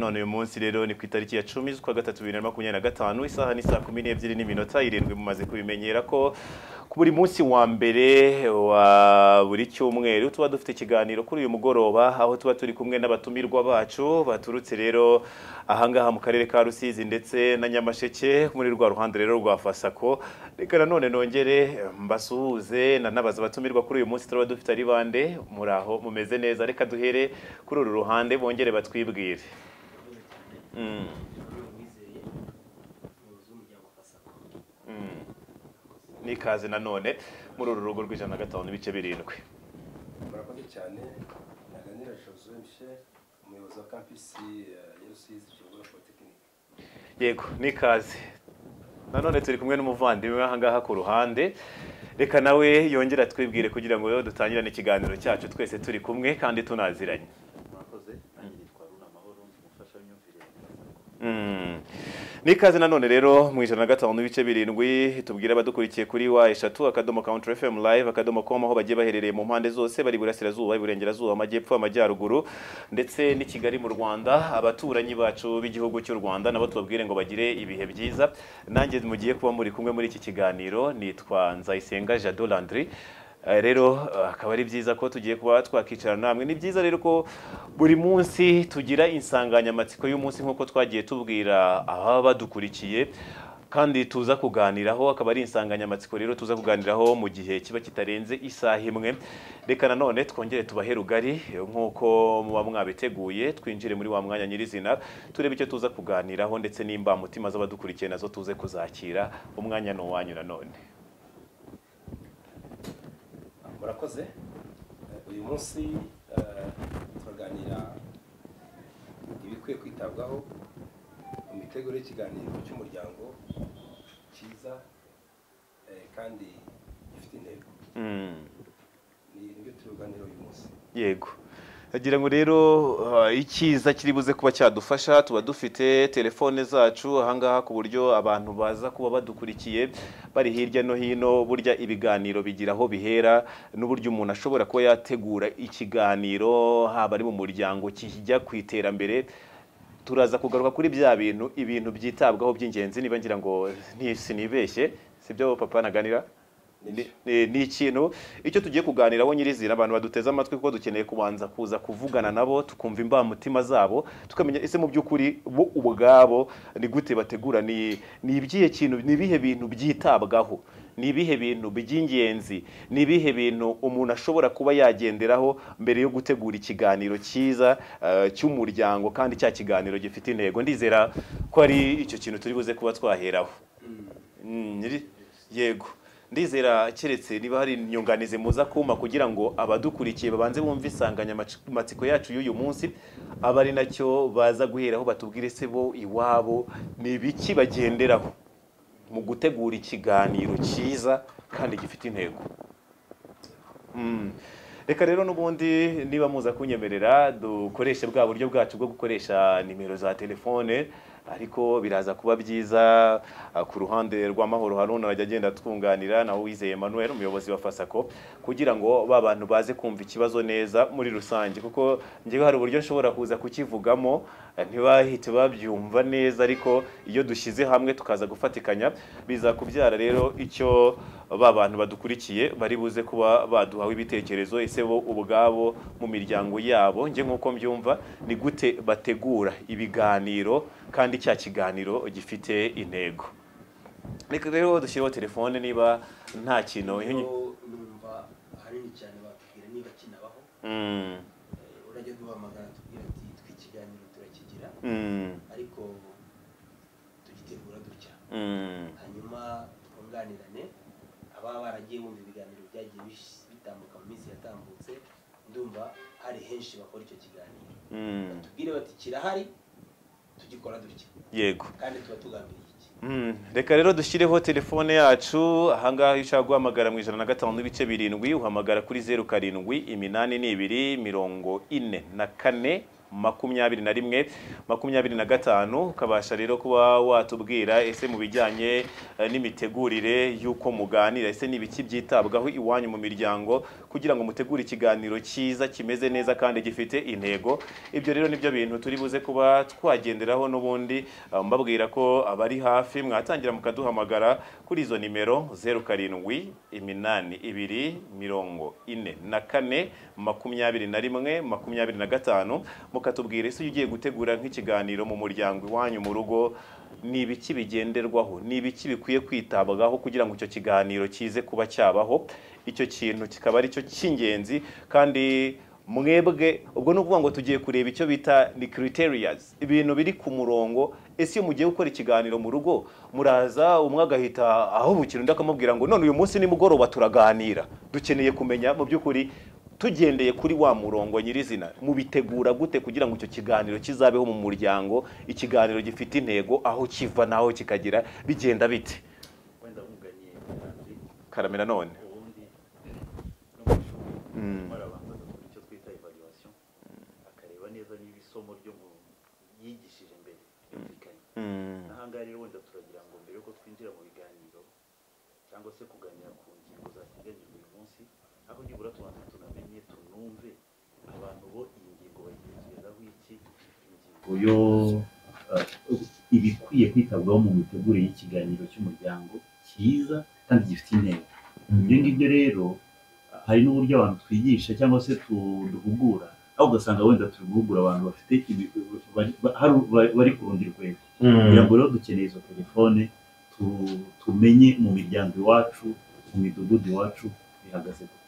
Nanone uyu munsi rero ni ku itariki ya 10 z'ukwa gatatu 2025, isaha ni saa 12:07. Mumaze kubimenyera ko ku buri munsi wa mbere wa buri cyumweru tuba dufite ikiganiro kuri uyu mugoroba, aho tuba turi kumwe n'abatumirwa bacu baturutse rero ahangaha mu karere ka Rusizi ndetse na Nyamasheke muri rwa ruhande rero rwa Fasako. Reka nanone nongere mbasuhuze nanabaza abatumirwa kuri uyu munsi turaba dufite ari bande. Muraho, mumeze neza? Reka duhere kuri uru ruhande bongere batwibwire. Nikaze nanone muri uru rugo rw'105.7. Murakoze cyane. Naganira Josue Michel, umuyobozi wa campus ya Rusizi Kibogora Polytechnic. Yego, nikaze nanone turi kumwe n'umuvandimwe aha ngaha ku ruhande. Reka nawe yongera atwibwire kugira ngo dutangirane ikiganiro cyacu twese turi kumwe kandi tunaziranye. Murakoze, nanjye nitwa Runa Mahoro, umufasha w'imyumvire. Nikaze nanone rero mu 105.7. Tubwira abadukurikiye kuri wa 3 akadomo Country FM live akadomo com, aho bagiye baherereye mu mpande zose, bari burasirazuba, iburengerazuba, amajyepfo, amajyaruguru ndetse n'i Kigali mu Rwanda. Abaturanyi bacu b'igihugu cy'u Rwanda nabo tubabwire ngo bagire ibihe byiza. Nanjye mugiye kuba muri kumwe muri iki kiganiro nitwa Nzayisenga Jado Landry. Rero akaba ari byiza ko tugiye kuba twakicara namwe. Ni byiza rero ko buri munsi tugira insanganyamatsiko y'umunsi nk'uko twagiye tubwira ababa badukurikiye, kandi tuza kuganiraho. Akaba ari insanganyamatsiko rero tuza kuganiraho mu gihe kiba kitarenze isaha imwe. Reka nanone twongere tubahe rugari nk'uko muba mwabiteguye, twinjire muri wa mwanya nyirizina turebe icyo tuza kuganiraho, ndetse n'imbamutima z'abadukurikiye nazo tuze kuzakira. Umwanya ni uwanyu nanone. Murakoze. Uyu munsi turaganira ibikwiye kwitabwaho mu mitegurire y'ikiganiro cy'umuryango cyiza kandi gifite intego. Ni nibyo turi uyu munsi. Yego, agira ngo rero icyiza kiri buze kuba cyadufasha, tuba dufite telefone zacu ahangaha ku buryo abantu baza kuba badukurikiye bari hirya no hino. Burya ibiganiro bigira aho bihera, n'uburyo umuntu ashobora kuba yategura ikiganiro haba ari mu muryango kijya ku iterambere. Turaza kugaruka kuri bya bintu, ibintu byitabwaho by'ingenzi. Niba ngira ngo ntisinibeshye, sibyo papa naganira? Ni ikintu icyo tugiye kuganiraho nyirizina. Abantu baduteze amatwi, kuko dukeneye kubanza kuza kuvugana nabo, tukumva imbamutima zabo, tukamenya ese mu by'ukuri bo ubwabo ni gute bategura, ni ibihe kintu, ni ibihe bintu byitabwaho, ni ibihe bintu by'ingenzi, ni ibihe bintu umuntu ashobora kuba yagenderaho mbere yo gutegura ikiganiro cyiza cy'umuryango, kandi cya kiganiro gifite intego. Ndizera ko ari icyo kintu turi buze kuba twaheraho. Yego, ndizera keretse niba hari inyunganizi muza kuma kugira ngo abadukurikiye babanze bumve insanganyamatsiko yacu y'uyu munsi, aba ari nacyo baza guheraho batubwire se bo iwabo ni ibiki bagenderaho mu gutegura ikiganiro cyiza kandi gifite intego. Reka rero n'ubundi niba muza kunyemerera dukoreshe bwa buryo bwacu bwo gukoresha nimero za telefone, ariko biraza kuba byiza ku ruhande rw'Amahoro Haruna arajya agenda twunganira nawe Uwizeye Emmanuel, umuyobozi wa Fasako, kugira ngo ba bantu baze kumva ikibazo neza muri rusange, kuko njyewe hari uburyo nshobora kuza kukivugamo ntibahite babyumva neza, ariko iyo dushyize hamwe tukaza gufatikanya biza kubyara rero icyo ba bantu badukurikiye bari buze kuba baduhawe ibitekerezo. Ese bo ubwabo mu miryango yabo, njye nk'uko mbyumva, ni gute bategura ibiganiro kandi cya kiganiro gifite intego? Reka rero dushyireho telefone niba nta kintu. Numva ahanini cyane batubwira niba kinabaho. Urajya duhamagara tubwira ati twe ikiganiro turakigira, ariko tugitegura dutya, hanyuma twunganirane. Ababa baragiye bumva ibiganiro byagiye bitambuka mu minsi yatambutse, ndumva hari henshi bakora icyo kiganiro, batubwire bati kirahari, tugikora dutya, yego, kandi tuba tugambiriye iki. Reka rero dushyireho telefone yacu ahangaha. Iyo ushaka guhamagara mu 105.7, uhamagara kuri 0782 44 21 25, ukabasha rero kuba watubwira ese mu bijyanye n'imitegurire y'uko muganira, ese ni ibiki byitabwaho iwanyu mu miryango. kugira ngo mutegure ikiganiro cyiza kimeze neza kandi gifite intego. Ibyo rero nibyo bintu turi buze kuba twagenderaho n'ubundi, mbabwira ko abari hafi mwatangira mukaduhamagara kuri izo nimero 07 82 44 21 25, mukatubwira ese ugiye gutegura nk'ikiganiro mu muryango iwanyu mu rugo ni ibiki bigenderwaho, ni ibiki bikwiye kwitabwaho kugira ngo icyo kiganiro kize kuba cyabaho, icyo kintu kikaba ari cyo cy'ingenzi. Kandi mwebwe ubwo ni ukuvuga ngo tugiye kureba icyo bita ni criterias, ibintu biri ku murongo. Ese iyo mugiye gukora ikiganiro mu rugo muraza umwe agahita aho bukira undi akamubwira ngo none uyu munsi nimugoroba turaganira, dukeneye kumenya mu by'ukuri tugendeye kuri wa murongo nyirizina mubitegura gute kugira ngo icyo kiganiro kizabeho mu muryango, ikiganiro gifite intego, aho kiva naho kikagira, bigenda bite? Wenda nkunganiye Landry. Karamera none ubundi no mu ishuri marabanza agakora icyo twita evaluation, akareba neza niba isomo ryo mu yigishije mbere ryumvikanye. N'ahangaha rero wenda turagira ngo mbere yuko twinjira mu biganiro cyangwa se kuganira ku ngingo zateganyijwe uyu munsi, aho nibura tubanza tunamenye tunumve abantu bo iyi ngingo bayitekerezaho iki, ingingo yo ibikwiye kwitabwaho mu mitegurire y'ikiganiro cy'umuryango cyiza kandi gifite intego. Ibyo ngibyo rero hari n'uburyo abantu twigisha cyangwa se duhugura, aho ugasanga wenda turi guhugura abantu bafite bari ku rundi rwego. Kugira ngo rero dukeneye izo telefone tumenye mu miryango iwacu, mu midugudu iwacu bihagaze gute.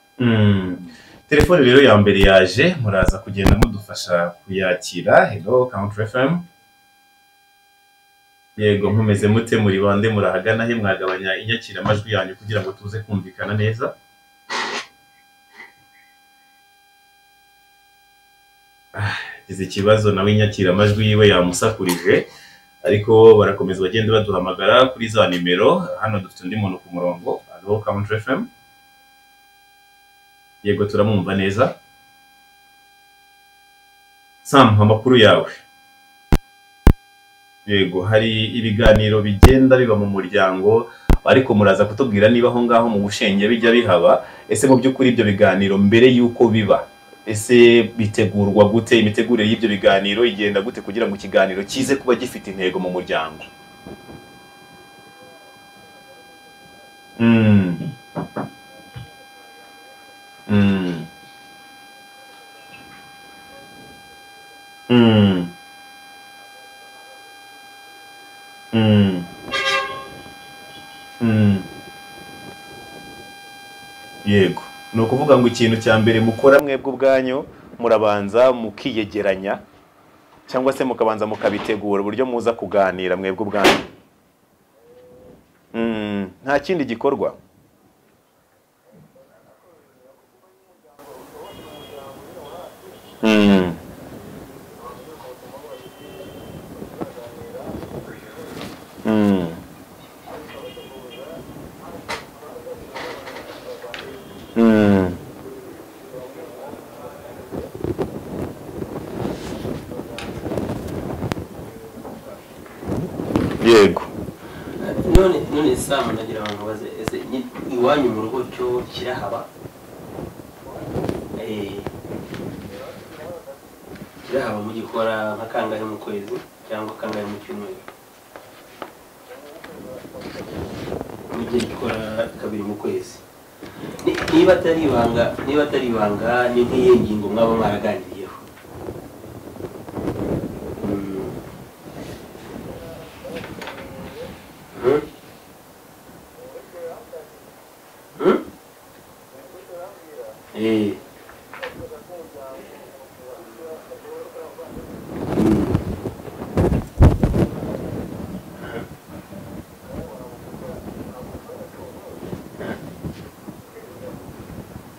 Telefone rero ya mbere yaje, muraza kugenda mudufasha kuyakira. Hello Country FM. Yego, nkomeze mute, muri bande, murahagana he, mwagabanya inyakiramajwi yanyu kugira ngo tuze kumvikana neza. Gize ikibazo nawe inyakiramajwi yiwe yamusakurije, ariko barakomeza bagenda baduhamagara kuri za nimero. Hano dufite undi muntu ku murongo. Hello Country FM. Yego, turamwumva neza. Sam, amakuru yawe? Yego, hari ibiganiro bigenda biba mu muryango, ariko muraza kutubwira niba aho ngaho mu Bushenge bijya bihaba. Ese mu by'ukuri ibyo biganiro mbere y'uko biba, ese bitegurwa gute? Imitegurire y'ibyo biganiro igenda gute kugira ngo ikiganiro kize kuba gifite intego mu muryango? Yego, ni ukuvuga ngo ikintu cya mbere mukora mwebwe ubwanyu murabanza mukiyegeranya cyangwa se mukabanza mukabitegura uburyo muza kuganira mwebwe ubwanyu. Nta kindi gikorwa. Yego. None Sam, nagira ngo nkubaze, ese iwanyu mu rugo cyo kirahaba? Kirahaba mugikora nka kangahe mu kwezi cyangwa kangahe mu cyumweru? Mugikora kabiri mu kwezi. Niba atari ibanga, ni nk'iyihe ngingo mwaba mwaraganiriyeho?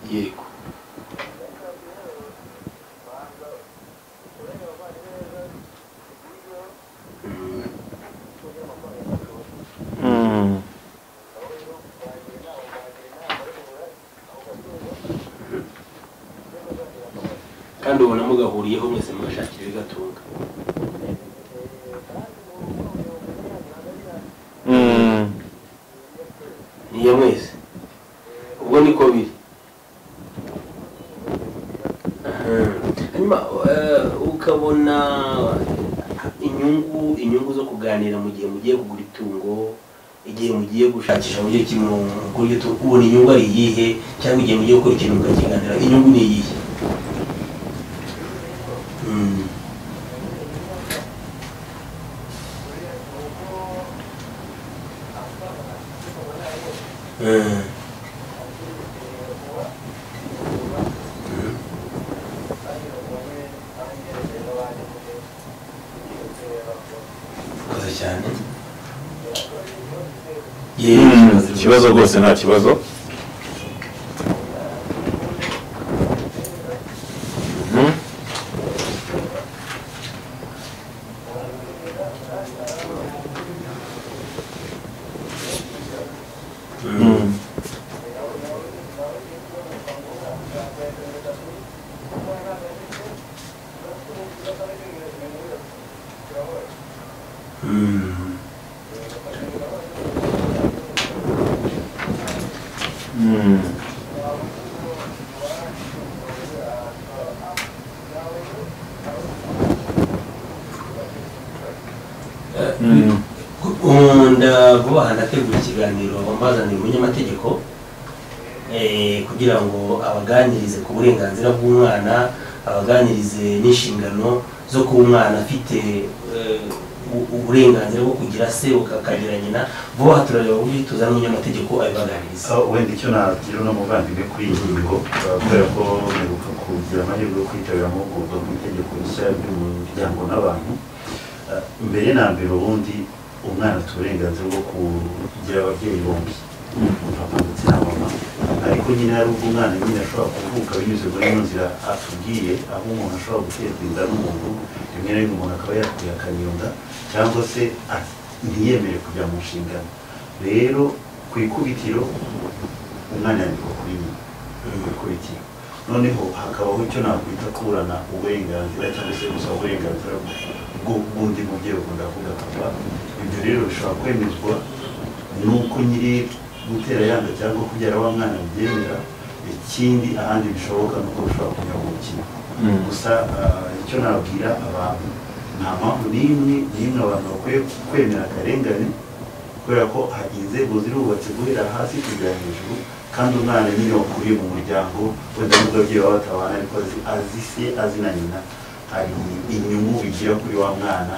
Yego. Kandi ubona mugahuriyeho mwese mugashakira ibigatunga. Niyo mwese ubwo niko biri. Inyungu zo kuganira mu gihe mugiye kugura itungo, igihe mugiye gushakisha mu gihe kimugura itungo, ubona inyungu ari iyihe, cyangwa igihe mugiye gukora ikintu mukakiganira inyungu ni iyihe? Ikibazo rwose nta kibazo. Vuba aha ndategura ikiganiro mbazaniye umunyamategeko kugira ngo abaganirize ku burenganzira bw'umwana, abaganirize n'inshingano zo kuba umwana afite uburenganzira bwo kugira se akagira nyina. Vuba aha turareba uburyo tuzana umunyamategeko abibaganiriza. Wenda icyo nagira uno muvandimwe kuri iyi ngingo, kubera ko mperuka kugira amahirwe yo kwitabira amahugurwa mu itegeko rishya ry'umuryango n'abantu. Mbere na mbere ubundi umwana afite uburenganzira bwo kugira ababyeyi bombi, papa ndetse na mama, ariko nyine hari ubwo umwana nyine ashobora kuvuka binyuze muri ino nzira atubwiye, aho umuntu ashobora guterwa inda n'umuntu, rimwe na rimwe umuntu akaba yakwihakana iyo nda cyangwa se ntiyemere kujya mu nshingano. Rero ku ikubitiro umwana yandikwa kuri nyina ku ikubitiro, noneho hakabaho icyo nakwita kuburana uburenganzira cyangwa se gusaba uburenganzira bw'undi mubyeyi, ubwo ndavuga papa. Ibyo rero bishobora kwemezwa nuko nyiri gutera yanga cyangwa kubyara wa mwana abyemera. Ikindi ahandi bishoboka nuko bishobora kunyura mu rukiko. Gusa icyo nabwira abantu, nta mpamvu n'imwe n'imwe abantu bakwiye kwemera akarengane, kubera ko inzego zirubatse guhera hasi kugera hejuru, kandi umwana nyine wakuriye mu muryango wenda nubwo ababyeyi baba batabana ariko azi se azi na nyina, hari inyungu bigira kuri wa mwana,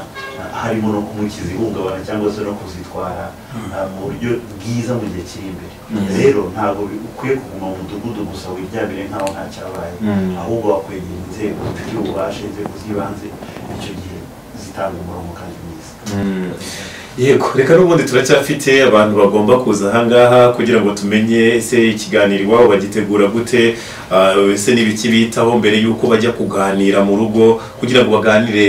harimo no kumukiza ihungabana cyangwa se no kuzitwara mu buryo bwiza mu gihe kiri imbere. Rero ntabwo ukwiye kuguma mu mudugudu gusa wiryamire nkaho nta cyabaye, ahubwo wakwegera inzego zifite ububasha, inzego z'ibanze, icyo gihe zitanga umurongo kandi mwiza. Yego, reka n'ubundi turacyafite abantu bagomba kuza ahangaha kugira ngo tumenye ese ikiganiro iwabo bagitegura gute, ese n'ibiki bitaho mbere y'uko bajya kuganira mu rugo, kugira ngo baganire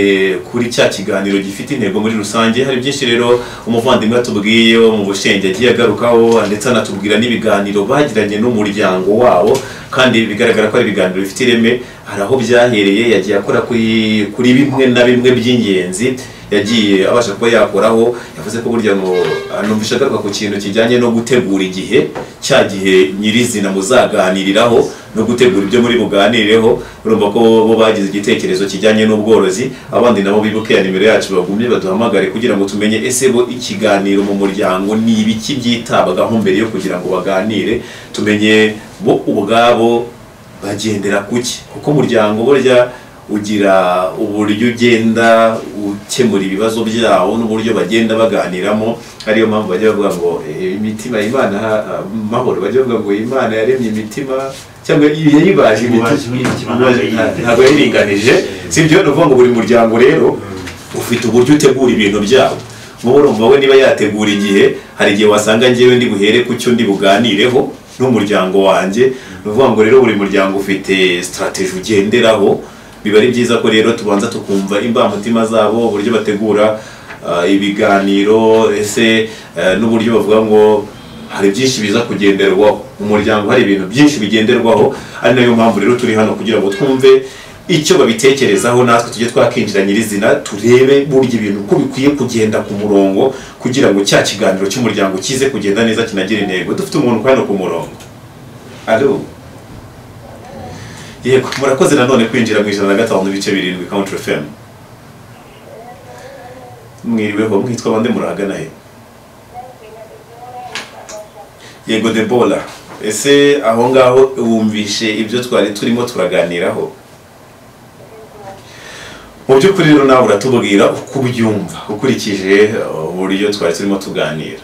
kuri cya kiganiro gifite intego muri rusange. Hari byinshi rero umuvandimwe atubwiye mu Bushenge agiye agarukaho, ndetse anatubwira n'ibiganiro bagiranye n'umuryango wabo, kandi bigaragara ko ari ibiganiro bifite ireme. Hari aho byahereye, yagiye akora kuri bimwe na bimwe by'ingenzi yagiye abasha kuba yakoraho. Yavuze ko burya ngo numvisha agaruka ku kintu kijyanye no gutegura igihe, cya gihe nyirizina muzaganiriraho no gutegura ibyo muri buganireho. Urumva ko bo bagize igitekerezo kijyanye n'ubworozi, abandi nabo bibuke ya nimero yacu bagumye baduhamagare kugira ngo tumenye ese bo ikiganiro mu muryango ni ibiki byitabagaho mbere yo kugira ngo baganire, tumenye bo ubwabo bagendera kuki, kuko umuryango burya ugira uburyo ugenda ukemura ibibazo byawo n'uburyo bagenda baganiramo. Ariyo mpamvu bajya bavuga ngo imitima Imana mahoro, bajya bavuga ngo Imana yaremye imitima cyangwa yayibaje imitima ntabwo yayiringanije, sibyo? Ni ukuvuga ngo buri muryango rero ufite uburyo utegura ibintu byawo. Nk'ubu we niba yategura igihe, hari igihe wasanga njyewe ndi buhere ku cyo ndi buganireho n'umuryango wanjye. Ni ukuvuga ngo rero buri muryango ufite strategy ugenderaho. Biba ari byiza ko rero tubanza tukumva imbamutima zabo, uburyo bategura ibiganiro, ese n'uburyo bavuga ngo hari byinshi biza kugenderwaho mu muryango, hari ibintu byinshi bigenderwaho. Ari nayo mpamvu rero turi hano kugira ngo twumve icyo babitekerezaho, natwe tujye twakinjira nyirizina turebe burya ibintu uko bikwiye kugenda ku murongo kugira ngo cya kiganiro cy'umuryango kize kugenda neza kinagira intego. Dufite umuntu hano ku murongo. Allo. Yego, murakoze nanone kwinjira mu 105.7 Country FM. Mwiriweho, mwitwa bande, murahagana he? Yego Debora, ese aho ngaho wumvishe ibyo twari turimo turaganiraho? Mu by'ukuri rero nawe uratubwira uko ubyumva ukurikije uburyo twari turimo tuganira.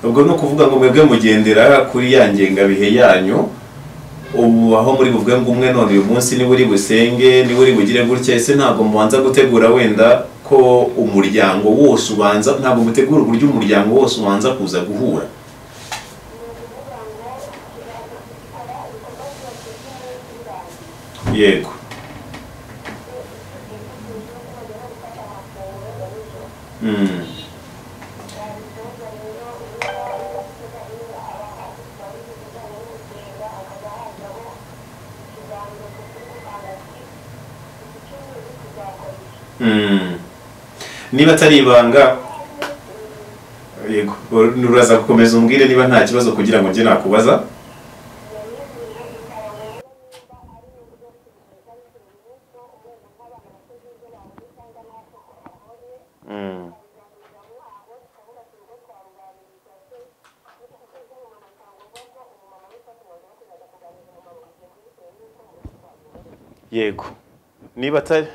Ubwo no kuvuga ngo mwebwe mugendera kuri ya ngengabihe yanyu, ubu aho muri buvuge ngo umwe none uyu munsi niba uri busenge, niba uri bugire gutya, ese ntabwo mubanza gutegura wenda ko umuryango wose ubanza, ntabwo mutegura uburyo umuryango wose ubanza kuza guhura? Yego. Niba atari ibanga, yego, uraza gukomeza umbwire niba nta kibazo kugira ngo njye nakubaza. Yego, niba atari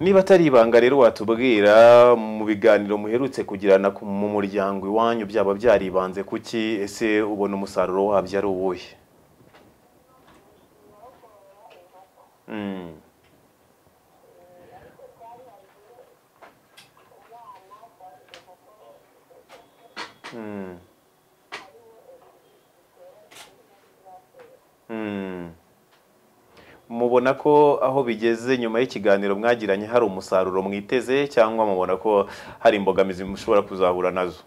niba atari ibanga rero watubwira mu biganiro muherutse kugirana mu muryango iwanyu byaba byaribanze kuki, ese ubona umusaruro wabyo ari uwuhe? Mubona ko aho bigeze nyuma y'ikiganiro mwagiranye hari umusaruro mwiteze, cyangwa mubona ko hari imbogamizi mushobora kuzahura nazo?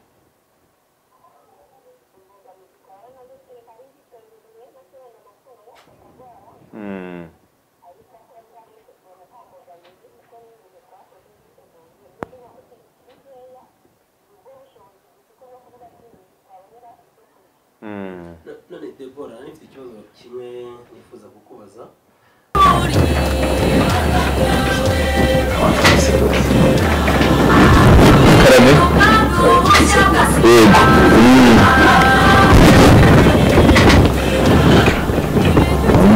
None Debora, nifite ikibazo kimwe nifuza kukubaza. Karame. Yego.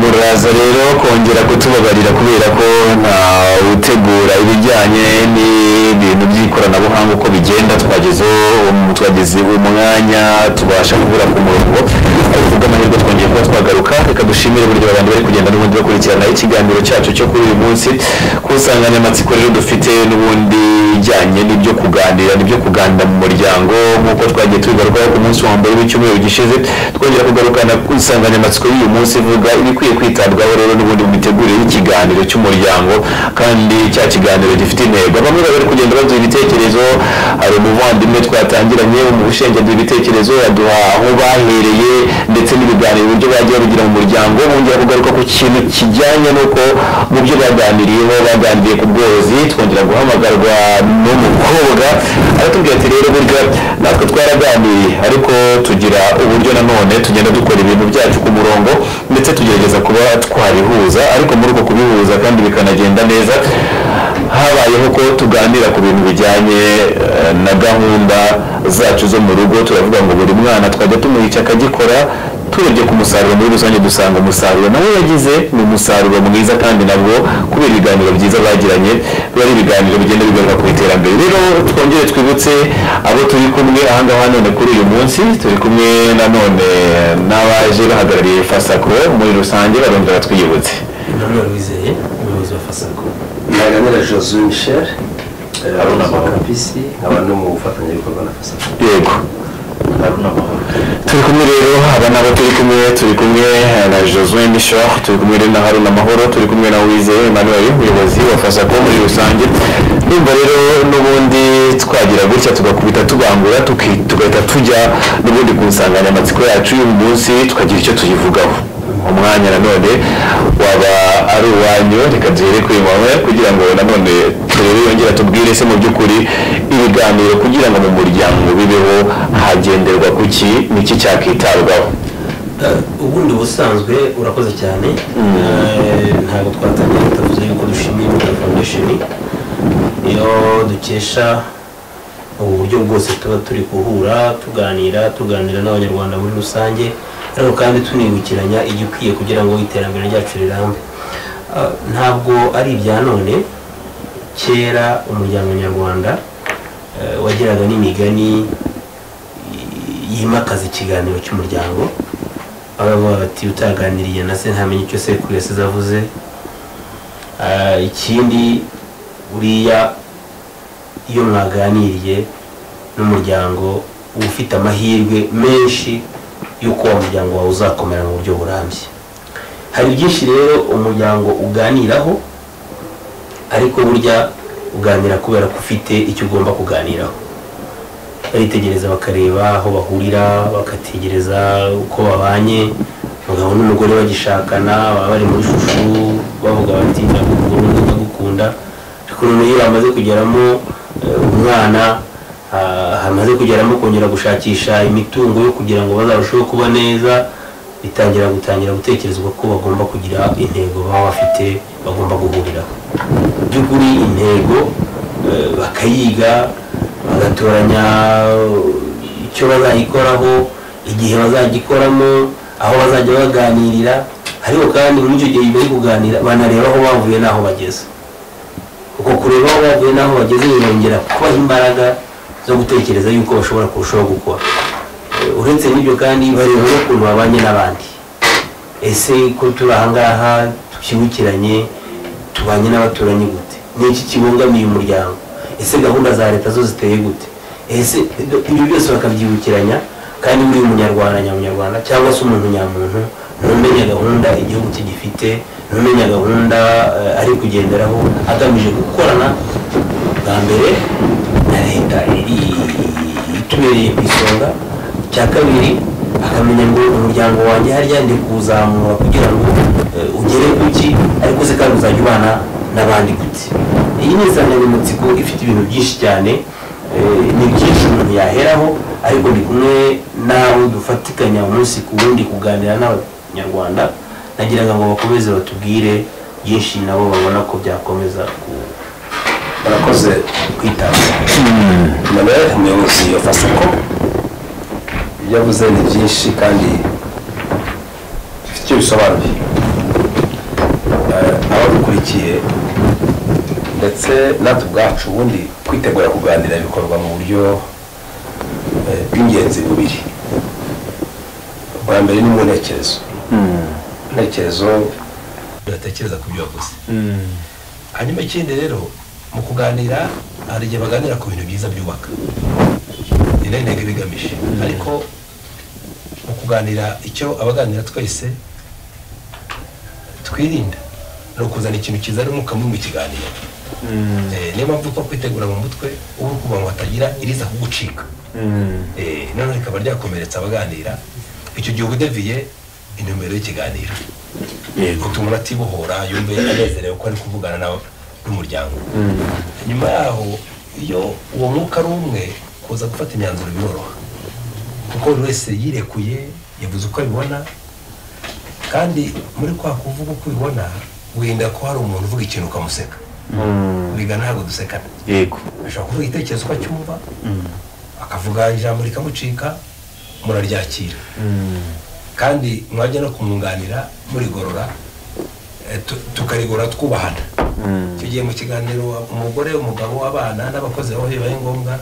Muraza rero kongera kutubabarira kubera ko nta utegura ibijyanye n'ibintu by'ikoranabuhanga uko bigenda, twageze umwanya tubasha kubura ku murongo, ariko kubw'amahirwe twongeye kuba twagaruka. Reka dushimire uburyo abantu bari kugenda n'ubundi bakurikirana ikiganiro cyacu cyo kuri uyu munsi ku nsanganyamatsiko rero dufite n'ubundi ijyanye n'ibyo kuganira, n'ibyo kuganira mu muryango nk'uko twagiye tubigarukaho ku munsi wa mbere w'icyumweru gishize. Twongera kugarukana ku nsanganyamatsiko y'uyu munsi ivuga ibikwiye kwitabwaho rero n'ubundi mu mitegurire y'ikiganiro cy'umuryango, kandi cya kiganiro gifite intego. Bamwe bari kugenda baduha ibitekerezo, hari umuvandimwe twatangiranye mu bushenge aduha ibitekerezo, aduha aho bahereye ndetse n'ibiganiro uburyo bagiye babigira mu muryango. Bongera kugaruka ku kintu kijyanye n'uko mu byo baganiriyeho baganiriye ku bworozi. Twongera guhamagarwa n'umukobwa aratubwira ati rero burya natwe twaraganiriye, ariko tugira uburyo nanone tugenda dukora ibintu byacu ku murongo, ndetse tugerageza kuba twabihuza, ariko muri uko kubihuza kandi bikanagenda neza habayeho ko tuganira ku bintu bijyanye na gahunda zacu zo mu rugo. Turavuga ngo buri mwana twajya tumuhica akagikora, turebye ku musaruro muri rusange dusanga umusaruro nawe yagize ni umusaruro mwiza, kandi nabwo kubera ibiganiro byiza bagiranye biba ari ibiganiro bigenda bigaruka ku iterambere. Rero twongere twibutse abo turi kumwe aha ngaha none kuri uyu munsi, turi kumwe nanone n'abaje bahagarariye Fasako muri rusange, barongera twiyibutse. Emmanuel Wizeye, umuyobozi wa Fasako. Ntaganira Josué Michel, umuyobozi wa Campus, nkaba no mu bufatanyabikorwa na Fasako. Yego. Haruna Mahoro. Turi kumwe rero, aba nabo turi kumwe na Josué Michel, turi kumwe na Haruna Mahoro, turi kumwe na Uwizeye Emmanuel, umuyobozi wa FASACO muri rusange. Ndumva rero n'ubundi twagira gutya tugakubita tubangura, tugahita tujya n'ubundi ku nsanganyamatsiko yacu y'uyu munsi, tukagira icyo tuyivugaho. Umwanya nanone waba ari uwanyu, reka duhere kuri mama kugira ngo nanone turebe yongera tubwire se mu by'ukuri ibiganiro kugira ngo mu muryango bibeho hagenderwa kuki, niki cyakitabwaho. Ubundi busanzwe urakoze cyane. Ntabwo twatangiye tutavuze yuko dushimiye Imbuto Foundation, iyo dukesha ubu buryo bwose tuba turi guhura tuganira n'Abanyarwanda muri rusange, ariko kandi tunibukiranya igikwiye kugira ngo iterambere ryacu rirambe. Ntabwo ari ibya none, kera umuryango nyarwanda wagiraga n'imigani yimakaza ikiganiro cy'umuryango. Baravuga bati utaganiriye na se ntamenye icyo sekuru yasize avuze. Ikindi buriya iyo mwaganiriye n'umuryango uba ufite amahirwe menshi y'uko wa muryango wawe uzakomera mu buryo burambye. Hari byinshi rero umuryango uganiraho, ariko burya uganira kubera ko ufite icyo ugomba kuganiraho. Baritegereza bakareba aho bahurira, bakategereza uko babanye, umugabo n'umugore bagishakana baba bari muri shushu bavuga bati ndagukunda ndagukunda, ariko noneho iyo bamaze kugeramo umwana, hamaze kugeramo kongera gushakisha imitungo yo kugira ngo bazarusheho kuba neza, bitangira gutangira gutekerezwa ko bagomba kugira intego baba bafite bagomba guhuriraho. By'ukuri intego bakayiga, bagatoranya icyo bazayikoraho, igihe bazagikoramo, aho bazajya baganirira, ariko kandi muri icyo gihe bari kuganira banareba aho bavuye n'aho bageze. Uko kureba aho bavuye n'aho bageze birongera kubaha imbaraga zo gutekereza yuko bashobora kurushaho gukora. Uretse n'ibyo kandi bareba n'ukuntu babanye n'abandi. Ese ko turi aha ngaha tukibukiranye, tubanye n'abaturanyi gute? Ni iki kibangamiye umuryango? Ese gahunda za leta zo ziteye gute? Ese ibyo byose bakabyibukiranya. Kandi buri munyarwanda nyamunyarwanda cyangwa se umuntu nyamuntu ntumenya gahunda igihugu kigifite, ntumenya gahunda ari kugenderaho agamije gukorana bwa mbere na leta itubereye ku isonga. Icya kabiri akamenya ngo umuryango wanjye harya ndi kuwuzamura kugira ngo ugere kuki, ariko se kandi uzajya ubana n'abandi gute. Iyi ni insanganyamatsiko ifite ibintu byinshi cyane, ni byinshi umuntu yaheraho, ariko ndi kumwe n'abo dufatikanya umunsi ku wundi kuganira n'Abanyarwanda, nagiraga ngo bakomeze batubwire byinshi nabo babona ko byakomeza Murakoze kwitabwaho. Emmanuel, umuyobozi wa FASACO, ibyo avuze ni byinshi kandi bifite icyo bisobanuye. Abadukurikiye ndetse natwe ubwacu, ubundi kwitegura kuganira bikorwa mu buryo bw'ingenzi bubiri. Ubwa mbere ni mu ntekerezo. Intekerezo batekereza ku byo bavuze. Hanyuma ikindi rero mu kuganira hari igihe baganira ku bintu byiza byubaka, ni nayo intego iba igamije. Ariko mu kuganira icyo abaganira twese twirinda ni ukuzana ikintu kizana umwuka mubi mu kiganiro. Niyo mpamvu ko kwitegura mu mutwe uba uri kuvuga ngo hatagira iriza kugucika, noneho rikaba ryakomeretsa abaganira. Icyo gihe uba udeviye intumbero y'ikiganiro, utuma umuntu atibohora yumve anezerewe ko ari kuvugana n'umuryango. Nyuma yaho iyo uwo mwuka ari umwe, kuza gufata imyanzuro biroroha, kuko buri wese yirekuye yavuze uko abibona, kandi muri kwa kuvuga uko ubibona wirinda ko hari umuntu uvuga ikintu ukamuseka. Bigana ntabwo dusekana. Yego. Ashobora kuvuga igitekerezo uko acyumva, akavuga ijambo rikamucika, muraryakira, kandi mwajya no kumwunganira murigorora, tukarigorora twubahana. Icyo gihe mu kiganiro umugore, umugabo, abana n'abakozi aho bibaye ngombwa,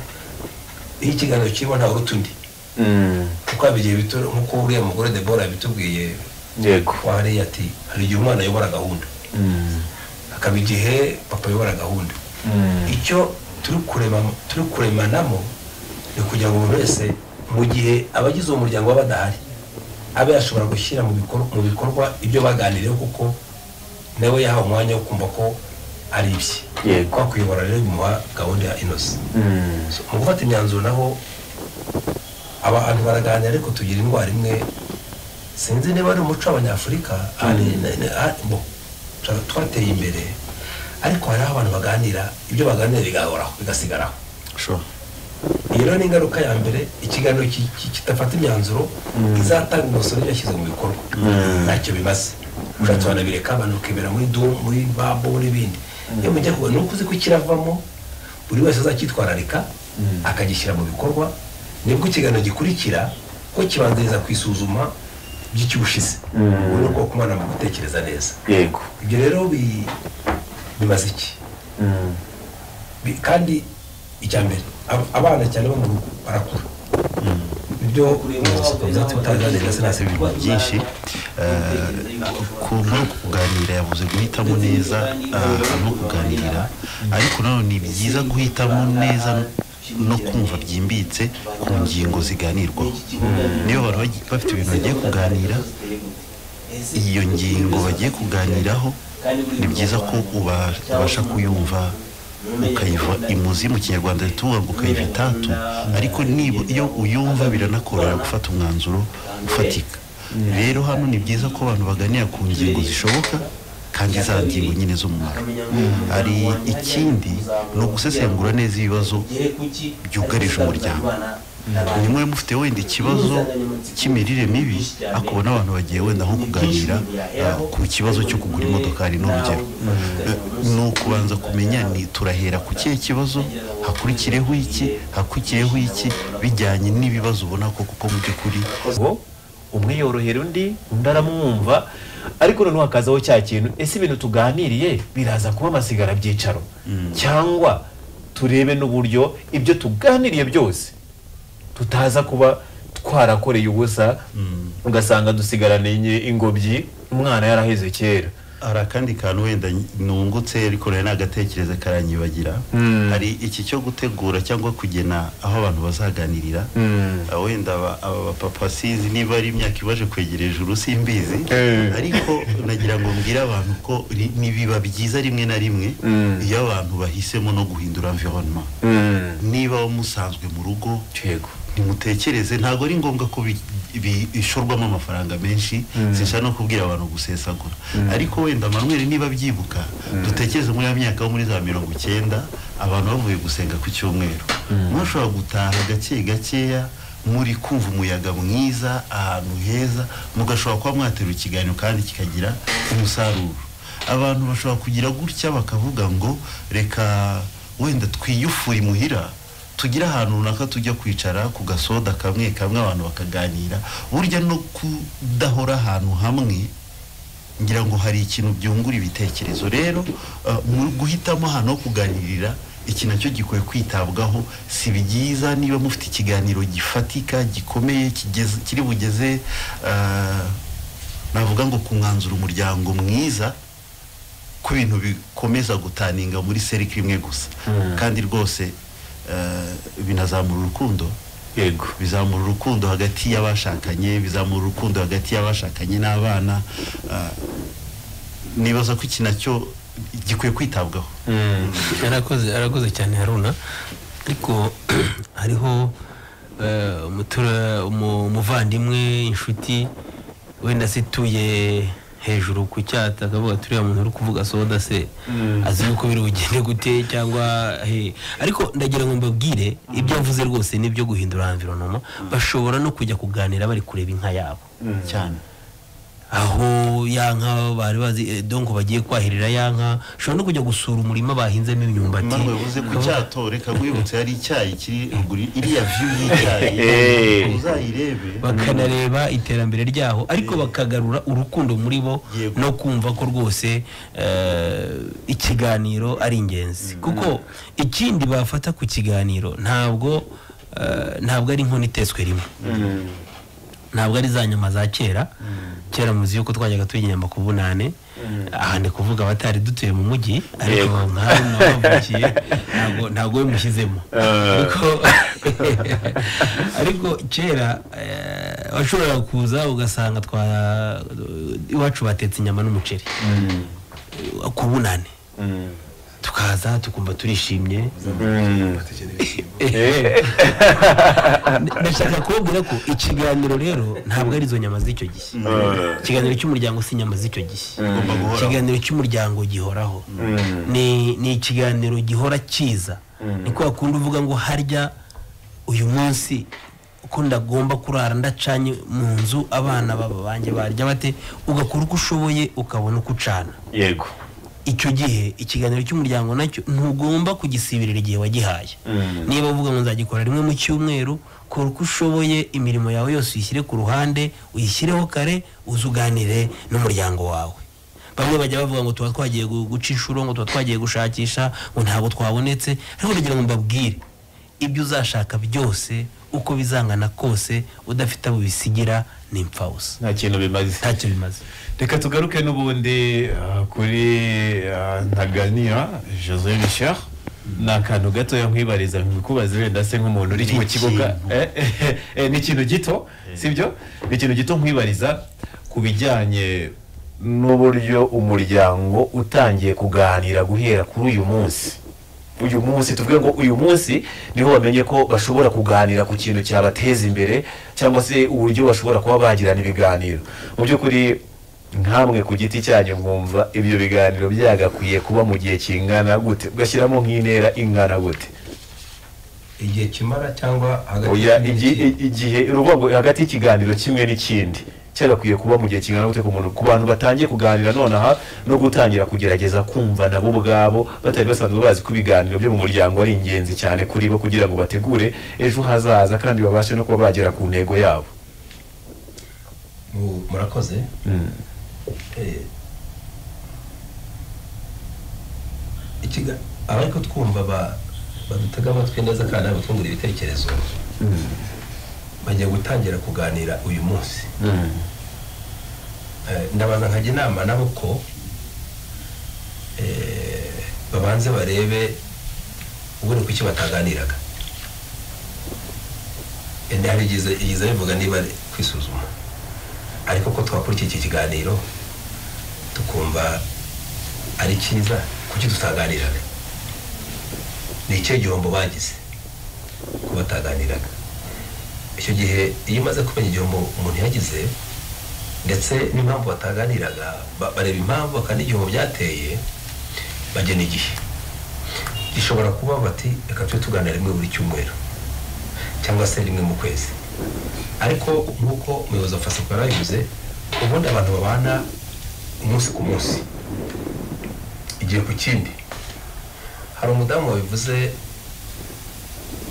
iyo ikiganiro kirimo ntawe uruta undi, kuko haba igihe bito nk'uko uriya mugore Deborah yabitubwiye. Yego. Hariya ati hari igihe umwana ayobora gahunda, hakaba igihe papa ayobora gahunda. Icyo turi kuremanamo ni ukugira ngo buri wese Mu gihe abagize uwo muryango baba badahari, abe yashobora gushyira mu bikorwa ibyo baganiriyeho, kuko nawe yahawe umwanya wo kumva ko ari ibye. Kwa kuyobora rero bimuha gahunda inoze. Mu gufata imyanzuro naho abantu baraganira, ariko tugira indwara imwe, sinzi niba ari umuco w'Abanyafurika, twateye imbere, ariko hariho abantu baganira, ibyo baganira bigahoraho, bigasigaraho. Iyo rero ni ingaruka ya mbere, ikiganiro kidafata imyanzuro izatanga umusoro yashyize mu bikorwa ntacyo bimaze. Ushatse wanabireka, abantu bakibera muri dum, muri babo n'ibindi. Iyo mujya kuba nuko uzi ko kiravamo, buri wese azacyitwararika akagishyira mu bikorwa, nibwo ikiganiro gikurikira ko kibanziriza ku isuzuma by'icyushize, ubona ko kumana mu gutekereza neza. Yego, ibyo rero bimaze iki? Kandi icya mbere, abana cyane bo mu rugo barakura, ibyo byinshi muri uku kuganira yavuze guhitamo neza no kuganirira, ariko nanone ni byiza guhitamo neza no kumva byimbitse ku ngingo ziganirwaho. Niyo abantu bafite ibintu bagiye kuganira, iyo ngingo bagiye kuganiraho ni byiza ko ubasha kuyumva, ukayiva imuzi. Mu Kinyarwanda tuvuga ngo ukayiva itatu, ariko iyo uyumva biranakorohera gufata umwanzuro ufatika. Rero hano ni byiza ko abantu baganira ku ngingo zishoboka kandi za ngingo nyine z'umumaro. Hari ikindi, ni ugusesengura neza ibibazo byugarije umuryango. Nimwe mufite wenda ikibazo cy'imirire mibi, akubona abantu bagiye wenda nko kuganira ku kibazo cyo kugura imodokari n'urugero, ni ukubanza kumenya ni turahera ku kihe kibazo, hakurikireho iki, hakurikireho iki, bijyanye n'ibibazo ubona ko kuko mu by'ukuri umwe yorohera undi, undi aramwumva, ariko noneho hakazaho cya kintu, ese ibintu tuganiriye biraza kuba amasigara byicaro, cyangwa turebe n'uburyo ibyo tuganiriye byose tutaza kuba twarakoreye ubusa, ugasanga dusigaranye ingobyi umwana yaraheze kera. Hari akandi kantu wenda nungutse ariko rero nagatekereza karanyibagira. Hari iki cyo gutegura cyangwa kugena aho abantu bazaganirira. Wenda aba papa sinzi niba ari imyaka ibaje kwegera ijuru simbizi, ariko nagira ngo mbwire abantu ko nibiba byiza rimwe na rimwe iyo abantu bahisemo no guhindura environnement. Niba musanzwe mu rugo, ntimutekereze, ntabwo ari ngombwa ko bishorwamo amafaranga menshi, sinshaka no kubwira abantu gusesagura, ariko wenda Manuel niba byibuka, dutekereze muri ya myaka yo muri za 90 abantu bavuye gusenga ku cyumweru, mwashobora gutaha gake gakeya muri kumva umuyaga mwiza ahantu heza, mugashobora kuba mwatera ikiganiro kandi kikagira umusaruro. Abantu bashobora kugira gutya bakavuga ngo reka wenda twiyufure imuhira, tugira ahantu runaka tujya kwicara ku gasoda kamwe kamwe abantu bakaganira. Burya no kudahora ahantu hamwe ngira ngo hari ikintu byungura ibitekerezo. Rero mu guhitamo ahantu ho kuganirira, iki nacyo gikwiye kwitabwaho. Si byiza niba mufite ikiganiro gifatika gikomeye kiri bugeze navuga ngo ku mwanzuro umuryango mwiza, ku bintu bikomeza gutaninga muri serikire imwe gusa, kandi rwose binazamura urukundo. Yego, bizamura urukundo hagati y'abashakanye, bizamura urukundo hagati y'abashakanye n'abana. Nibaza ko iki nacyo gikwiye kwitabwaho. Arakoze cyane Haruna, ariko hariho umuvandimwe, inshuti wenda situye hejuru ku cyata, akavuga turiya muntu uri kuvuga soda se azi yuko biri bugende gute cyangwa he. Ariko ndagira ngo mbabwire ibyo mvuze rwose nibyo guhindura environnement. Bashobora no kujya kuganira bari kureba inka yabo cyane, aho ya nka bari bazi donc bagiye kwahirira ya nka, ushobora no kujya gusura umurima bahinzemo imyumbati. Manuel uvuze ku cyato, reka nkwibutse hari icyayi kiri ruguru, iriya view y'icyayi uzayirebe, bakanareba iterambere ryaho, ariko bakagarura urukundo muri bo no kumva ko rwose ikiganiro ari ingenzi. Kuko ikindi bafata ku kiganiro ntabwo ari inkono iteswe rimwe, ntabwo ari za nyama za kera. Kera muzi yuko twajyaga turya inyama ku bunane, aha ndi kuvuga abatari dutuye mu mujyi, ariko nkaho nabavukiye ntabwo we mushyizemo, ariko Ariko kera washoboraga kuza ugasanga twa iwacu batetse inyama n'umuceri ku bunane, tukaza tukumva turishimye. Ndashaka kubabwira ko ikiganiro rero ntabwo ari izo nyama z'icyo gihe. Ikiganiro cy'umuryango si inyama z'icyo gihe. Ikiganiro cy'umuryango gihoraho, ni ikiganiro gihora kiza. Ni kwa kundi uvuga ngo harya uyu munsi ko ndagomba kurara ndacanye mu nzu, abana baba banjye barya bate? Ugakora uko ushoboye ukabona uko ucana. Yego. Icyo gihe ikiganiro cy'umuryango nacyo ntugomba kugisibirira igihe wagihaye. Niba uvuga ngo nzagikora rimwe mu cyumweru, kora uko ushoboye, imirimo yawe yose uyishyire ku ruhande, uyishyireho kare, uze uganire n'umuryango wawe. Bamwe bajya bavuga ngo tuba twagiye guca inshuro, ngo tuba twagiye gushakisha, ngo ntabwo twabonetse. Ariko ndagira ngo mbabwire, ibyo uzashaka byose uko bizangana kose, udafite abo bisigira ni impfabusa, nta kintu bimaze. Ntacyo bimaze. Reka tugaruke n'ubundi kuri Ntaganira José Michel. Ni akantu gatoya nkwibariza, nkwikubaza wenda se nk'umuntu uri mu kibuga. Ni ikintu gito, sibyo? Ni ikintu gito nkwibariza ku bijyanye n'uburyo umuryango utangiye kuganira guhera kuri uyu munsi. Uyu munsi tuvuge ngo uyu munsi niho bamenye ko bashobora kuganira ku kintu cyabateza imbere, cyangwa se uburyo bashobora kuba bagirana ibiganiro. Mu by'ukuri nkamwe ku giti cyanyu mwumva ibyo biganiro byagakwiye kuba mu gihe kingana gute, ugashyiramo nk'intera ingana gute? Igihe kimara cyangwa hagati? Oya, igihe uruvuga ngo hagati y'ikiganiro kimwe n'ikindi cyagakwiye kuba mu gihe kingana gute ku muntu, ku bantu batangiye kuganira nonaha no gutangira kugerageza kumva nabo ubwabo batari basanzwe bazi ko ibiganiro byo mu muryango ari ingenzi cyane kuri bo, kugira ngo bategure ejo hazaza kandi babashe no kuba bagera ku ntego yabo? Murakoze. Abariko twumva badutega amatwi neza kandi batwungura ibitekerezo, bagiye gutangira kuganira uyu munsi. Ndabaza nkajya inama nabo ko babanze barebe ubundi kuki bataganiraga. Hari igize bivuga niba ari kwisuzuma, ariko ko twakurikiye iki kiganiro tukumva ari cyiza, kuki tutaganiraga? Ni ikihe gihombo bagize ko bataganiraga? Icyo gihe iyo umaze kumenya igihombo umuntu yagize ndetse n'impamvu bataganiraga, bareba impamvu kandi igihombo byateye, bagena igihe gishobora kuba bati reka tujye tuganira rimwe buri cyumweru cyangwa se rimwe mu kwezi. Ariko nk'uko umuyobozi wa FASACO yarabivuze, ubundi abantu babana umunsi ku munsi, igihe ku kindi. Hari umudamu wabivuze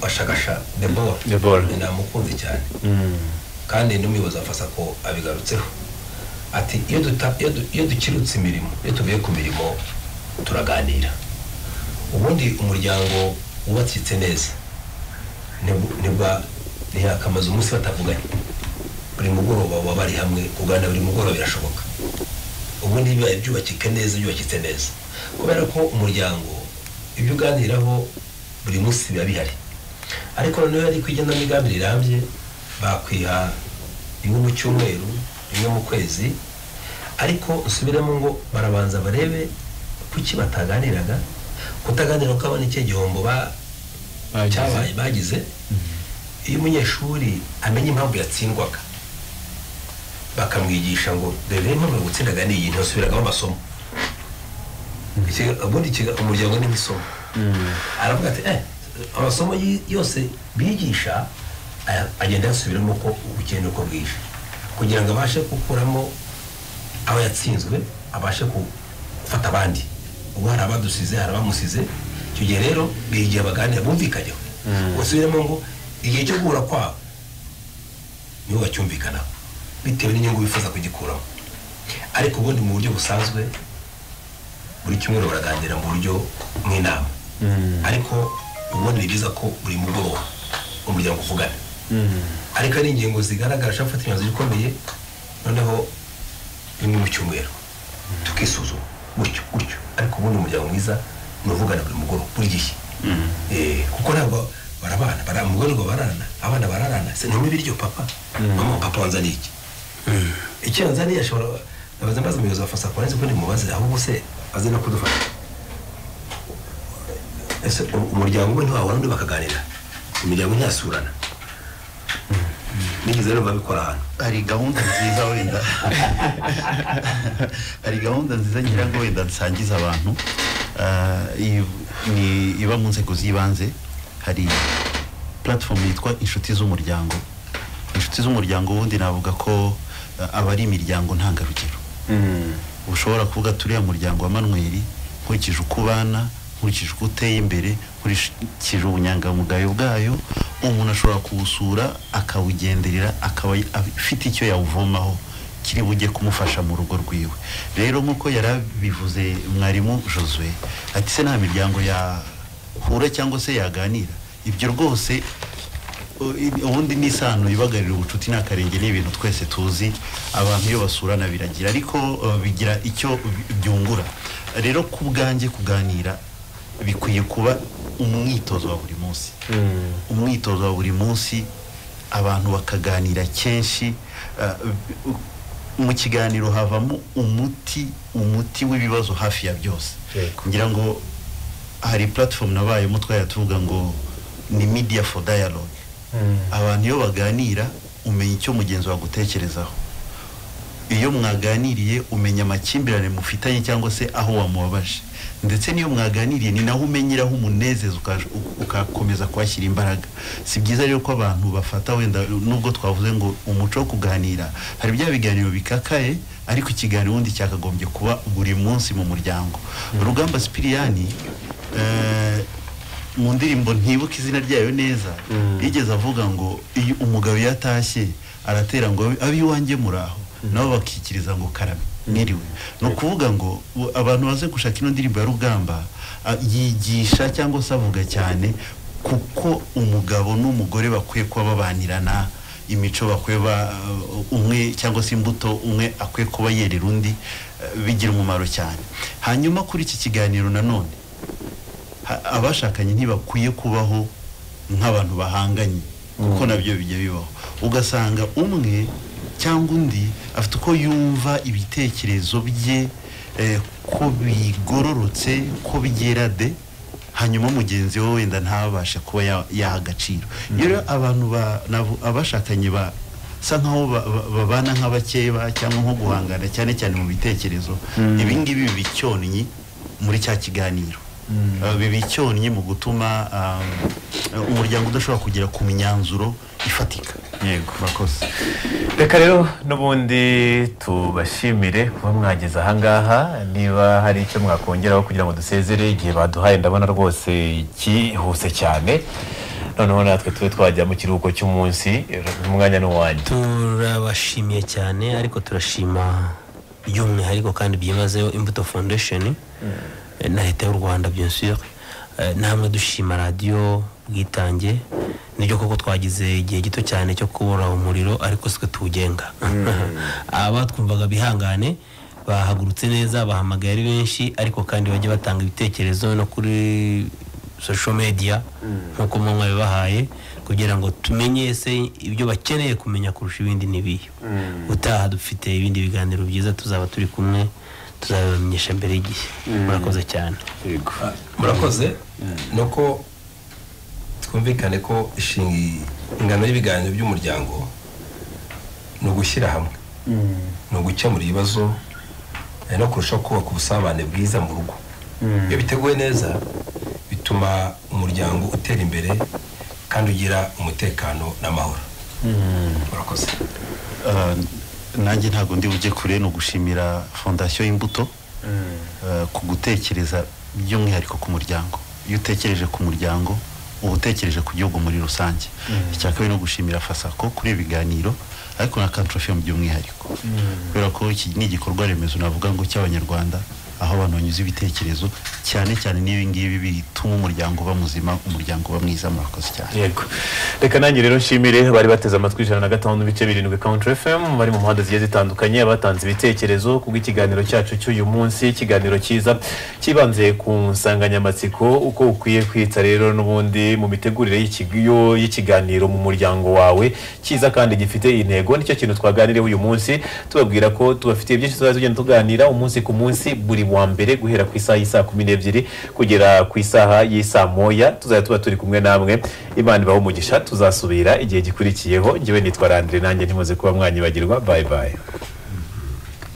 washagasha Debora, namukunze cyane, kandi n'umuyobozi wa FASACO abigarutseho, ati iyo dukirutse imirimo, iyo tuvuye ku mirimo turaganira. Ubundi umuryango wubatse neza ntiyakamaze umunsi batavuganye. Buri mugoroba baba bari hamwe kuganira, buri mugoroba birashoboka. Ubundi bibaye byubakika neza, byubakitse neza, kubera ko umuryango ibyo uganiraho buri munsi biba bihari. Ariko noneho ariko igenamigambi rirambye, bakwiha rimwe mu cyumweru, rimwe mu kwezi. Ariko nsubiremo ngo barabanza barebe kuki bataganiraga. Kutaganira ko abona icyo gihombo cyabaye bagize. Iyo umunyeshuri amenya impamvu yatsindwaga, bakamwigisha ngo dore impamvu gutsindaga ni iyi, ntasubiragamo amasomo. Ubundi umuryango ni nk'isomo. Aravuga ati amasomo yose bigisha agenda yasubiramo uko bukeye n'uko bwije, kugira ngo abashe gukuramo aho yatsinzwe, abashe gufata abandi. Ubu hari abadusize, hari abamusize. Icyo gihe rero bigiye baganira bumvikanyeho, basubiremo ngo igihe cyo guhura kwabo nibo bacyumvikanaho bitewe n'inyungu bifuza kugikuramo. Ariko ubundi mu buryo busanzwe buri cyumweru baraganira mu buryo mw'inama. Ariko ubundi ni byiza ko buri mugoroba umuryango uvugana. Ariko ari ingingo zigaragara ashobora gufata imyanzuro ikomeye, noneho rimwe mu cyumweru tukisuzuma gutyo gutyo. Ariko ubundi umuryango mwiza ni uvugana buri mugoroba buri gihe, kuko ntabwo Barabana, umugore ngo bararana, abana bararana. Se ntumwe ibiryo papa. Mama papa wanzaniye iki? Icyo yanzaniye ashobora nabaza mbaza umuyobozi wa FASACO nzi ko ndimubaze ahubwo se aze no kudufasha. Ese umuryango we ntiwahura undi bakaganira? Imiryango ntiyasurana. Nigeze rero babikora ahantu. Hari gahunda nziza wenda. Hari gahunda nziza ngira ngo wenda nsangiza abantu. Ni iba mu nzego z'ibanze. Hari platform yitwa Inshuti z'Umuryango. Inshuti z'Umuryango ubundi navuga ko aba ari imiryango ntangarugero. Ushobora kuvuga turiya muryango wa Manuel nkurikije uko ubana, nkurikije uko uteye imbere, nkurikije ubunyangamugayo bwayo, umuntu ashobora kuwusura akawugenderera akaba afite icyo yawuvomaho kiri bujye kumufasha mu rugo rwiwe. Rero nkuko yarabivuze mwarimu Josue ati se nta miryango yahura cyangwa se yaganira, ibyo rwose ubundi ni isano ibagarira ubucuti n'akarenge, ni ibintu twese tuzi abantu iyo basurana biragira, ariko bigira icyo byungura. Rero ku bwanjye kuganira bikwiye kuba umwitozo wa buri munsi. Umwitozo wa buri munsi, abantu bakaganira kenshi. Mu kiganiro havamo umuti w'ibibazo hafi ya byose. Ngira ngo hari platform nabayemo twari tuvuga ngo ni media for dialogue. Abantu iyo baganira umenya icyo mugenzi wawe agutekerezaho. Iyo mwaganiriye umenya amakimbirane mufitanye cyangwa se aho wamubabaje, ndetse niyo mwaganiriye ni naho umenyeraho umunezeza ukakomeza kwashyira imbaraga. Si byiza rero ko abantu bafata wenda nubwo twavuze ngo umuco wo kuganira, hari bya biganiro bikakaye, ariko ikiganiro ubundi cyakagombye kuba buri munsi mu muryango. Rugamba Sipiriyani mu ndirimbo ntibuka izina ryayo neza, yigeze avuga ngo iyo umugabo yatashye aratera ngo abi iwanjye muraho, nabo bakikiriza ngo karame mwiriwe. Ni ukuvuga ngo abantu baze gushaka ino ndirimbo ya Rugamba yigisha cyangwa se avuga cyane kuko umugabo n'umugore bakwiye kuba babanirana imico, bakwiye umwe cyangwa se imbuto umwe akwiye kuba yerera undi, bigira umumaro cyane. Hanyuma kuri iki kiganiro nanone abashakanye ntibakwiye kubaho nk'abantu bahanganye, kuko nabyo bijya bibaho, ugasanga umwe cyangwa undi afite uko yumva ibitekerezo bye ko bigororotse, ko byera de, hanyuma mugenzi we wenda ntabashe kuba yaha agaciro. Iyo abantu abashakanye basa nkaho babana nk'abakeba cyangwa nko guhangana cyane cyane mu bitekerezo, ibi ngibi biba icyonnyi muri cya kiganiro. Biba icyonnyi mu gutuma umuryango udashobora kugera ku myanzuro ifatika. Yego, murakoze. Reka rero n'ubundi tubashimire kuba mwageze ahangaha. Niba hari icyo mwakongeraho kugira ngo dusezere igihe baduhaye, ndabona rwose cyihuse cyane, noneho natwe tube twajya mu kiruhuko cy'umunsi, umwanya ni uwanjye. Turabashimiye cyane, ariko turashima by'umwihariko kandi byimazeyo Imbuto Foundation na leta y'u Rwanda bien sûr, namwe dushima radio Bwitange. Nibyo koko twagize igihe gito cyane cyo kubura umuriro, ariko sitwe tuwugenga. Abatwumvaga bihangane, bahagurutse neza, bahamagaye ari benshi, ariko kandi bajye batanga ibitekerezo no kuri social media nkuko mwabibahaye, kugira ngo tumenye se ibyo bakeneye kumenya kurusha ibindi nibiyo. Utaha dufite ibindi biganiro byiza, tuzaba turi kumwe, tuzabamenyesha mbere y'igihe. Murakoze cyane. Yego, murakoze. Nuko twumvikane ko ingano y'ibiganiro by'umuryango ni ugushyira hamwe, ni ugukemura ibibazo no kurushaho kubaka ubusabane bwiza mu rugo. Iyo biteguwe neza bituma umuryango utera imbere kandi ugira umutekano n'amahoro. Murakoze. Nanjye ntabwo ndi bujye kure, ni ugushimira Fondation Imbuto ku gutekereza by'umwihariko ku muryango. Iyo utekereje ku muryango uba utekereje ku gihugu muri rusange. Icya kabiri no gushimira FASACO kuri ibi biganiro, ariko na Country FM by'umwihariko, kubera ko iki ni igikorwa remezo navuga ngo cy'abanyarwanda, aho abantu banyuze ibitekerezo, cyane cyane n'ibi ngibi bituma umuryango uba muzima, umuryango uba mwiza. Murakoze cyane. Yego, reka nanjye rero nshimire bari bateze amatwi 105.7 Country FM, bari mu mpande zigiye zitandukanye, abatanze ibitekerezo kubw'ikiganiro cyacu cy'uyu munsi, ikiganiro cyiza cyibanze ku nsanganyamatsiko uko ukwiye kwita rero n'ubundi mu mitegurire y'ikiganiro mu muryango wawe, cyiza kandi gifite intego. Nicyo kintu twaganiriyeho uyu munsi, tubabwira ko tubafitiye byinshi tuzajya tugenda tuganira umunsi ku munsi, buri wa mbere guhera ku isaha y'isaa 12 kugera ku isaha y'isaa 1, tuzajya tuba turi kumwe namwe. Imana ibahe umugisha, tuzasubira igihe gikurikiyeho. Njyewe nitwa Landry, nanjye ntimuze kuba mwanyibagirwa. Bye bye.